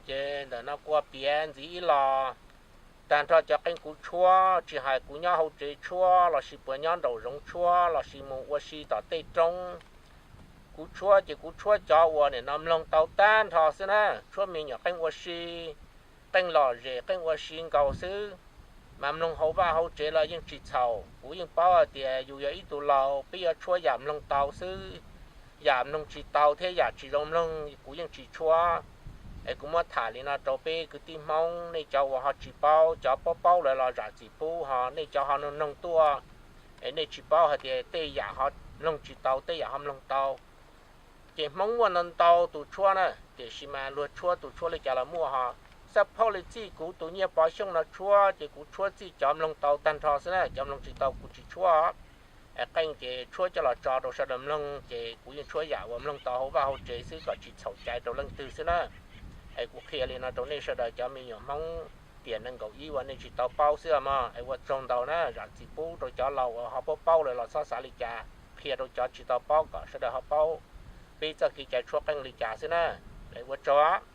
Ces ntawm no kuv piav ntxiv ib los, tag nrho cov qeej kuv tshuab, tsis hais kuv nyob hauv tsev tshuab lossis puas nyob nraum zoov tshuab lossis mus ua si tom tej roob, kuv tshuab ces kuv tshuab cov uas nim no mloog tau tag nrho xwb na, tshuab me nyuam qeej ua si, qeej lom zem qeej ua si nkaus xwb. Mas mloog hauv vaj hauv tsev los yeej tsis txhaum, kuv yeej paub hais tias yus yog ib tug laus peb yuav tshuab yam mloog tau xwb, yam mloog tsis tau thiab yam tsis zoo mloog kuv yeej tsis tshuab. Es kuv muab tham li no rau peb kwv tij Hmoob, nej cov uas ho tsis paub, cov paub paub lawm los zam txim pub, ho nej cov ho noog noog tuaj, es nej tsis paub hais tias tej yam ho mloog tsis tau tej yam ho mloog tau. Ces Hmoob muaj ntau ntau tus tshuab na, tiam sis mas luag tshuab tus tshuab li cas los muaj ho. Xab phauj li txij kuv tus Nyiaj Pov Xyooj no tshuab ces kuv tshuab txij cov mloog tau tag nrho xwb na, cov mloog tsis tau kuv tsis tshuab. Es qeej ces tshuab coj los tso rau sawv daws mloog ces kuv yeej tshuab yam uas mloog tau hauv vaj hauv tsev xwb kom tsis txhaum cai rau leej twg xwb na. Es kuv qhia li no rau nej sawv daws cov me nyuam Hmoob tiam nees nkaum ib uas nej tsis tau paub xwb mog, es ua tsaug ntau na, zam txim pub rau cov laus uas ho paub paub lawm los txhob xav li cas, qhia rau cov tsis tau paub kom sawv daws ho paub peb txoj kev cai tshuab qeej li cas xwb na. Es ua tsaug.